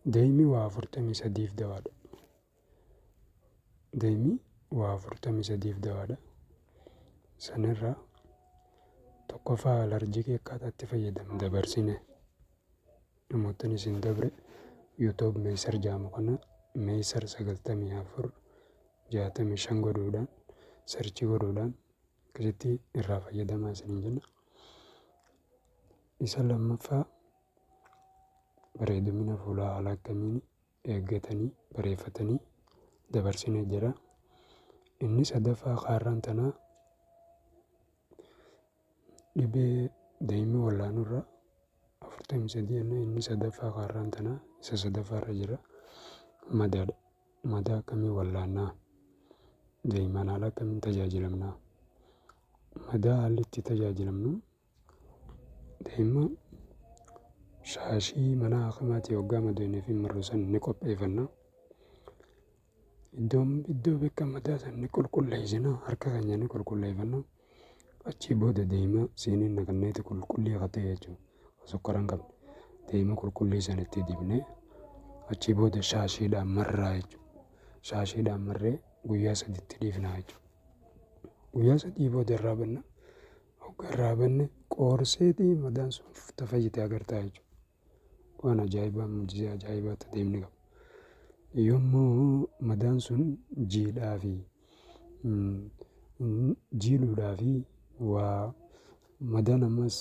Deeymi waa 43f dawaadha. Deeymi waa 43f dawaadha. Sanirraa tokkoffaa alarjikii akkaataa itti fayyadamu dabarsine. Namoottan isin dabre YouTube Meesar jedhamu kana Meesar 94 65 godhuudhaan sarchii godhuudhaan akkasitti irraa fayyadamaa isiniin jenna. Isa lammaffaa bareedumina fuulaa haala akkamiin eeggatanii bareeffatanii dabarsine jira. Inni sadaffaa kaarraan tanaa dhibee daa'imni wallaanurra 43 jenne, inni sadaffaa kaarraan tanaa isa sadaffaarra jira, madaadha. Madaa akkamii wallaannaa? Daa'imman haala akkamiin tajaajilamnaa? Madaa haalli itti tajaajilamnu, daa'imman shaashii mana haakimaatii hoggaa madoonee fi marru san ni qopheeffanna. Iddoon iddoo bakka madaa san ni qulqulleessina, harka keenya ni qulqulleeffanna. Achii booda daa'ima siiniin naqanneeti qulqullii akka ta'e jechuudha. Sukkara hin qabne. Daa'ima qulqullii san itti dibnee achii booda shaashiidhaan marraa jechuudha. Shaashiidhaan marree guyyaa saditti dhiifnaa jechuudha. Guyyaa 3 booda irraa banna. Hoggaa irraa banne qoorseetii madaan sun tafayyite agartaa jechuudha. Waan ajaa'ibaa, mu'jizaa ajaa'ibaa ta deemni qaba. Yommuu madaan sun jiidhaa fi jiidhuudhaa fi waa madaan ammas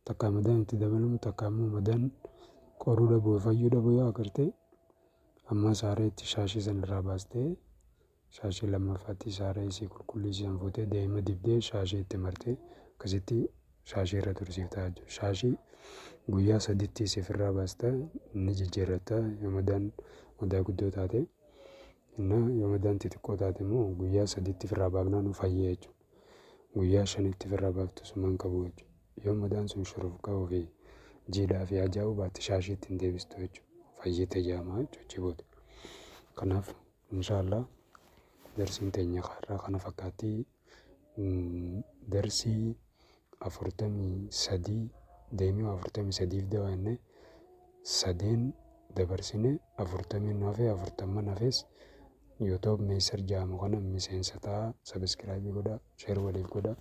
takkaa madaan itti dabalamu, takkaa immoo madaan qoruu dhabuu, fayyuu dhabuu yoo agarte, ammas haareetti shaashii san irraa baastee shaashii lammaffaatti saaree isii qulqullii san fuutee daa'ima dibdee shaashii itti martee akkasitti shaashii irra tursiifta jechuudha. Shaashii guyyaa saditti isii ofirraa baasta, ni jijjiirratta yoo madaan madaa guddoo taate. Innaa yoo madaan xixiqqoo taate immoo guyyaa saditti ofirraa baafnaan fayyee jechuudha. Guyyaa shanitti ofirraa baaftu sumaan qabu jechuudha. Yoo madaan sun shurufka'uu fi jiidhaa fi ajaa'uu baatte shaashii ittiin deebistu jechuudha. Fayyite jedhama jechuudha achii booda. Kanaaf inshallah darsiin teenya har'aa kana fakkaatti. Darsii 43 deemee 43f dawaanne sadeen dabarsine, 40 nu hafe, 40 hafes YouTube Meesar jedhamu kana miseensa ta'a, subscribe godha, share waliif godha.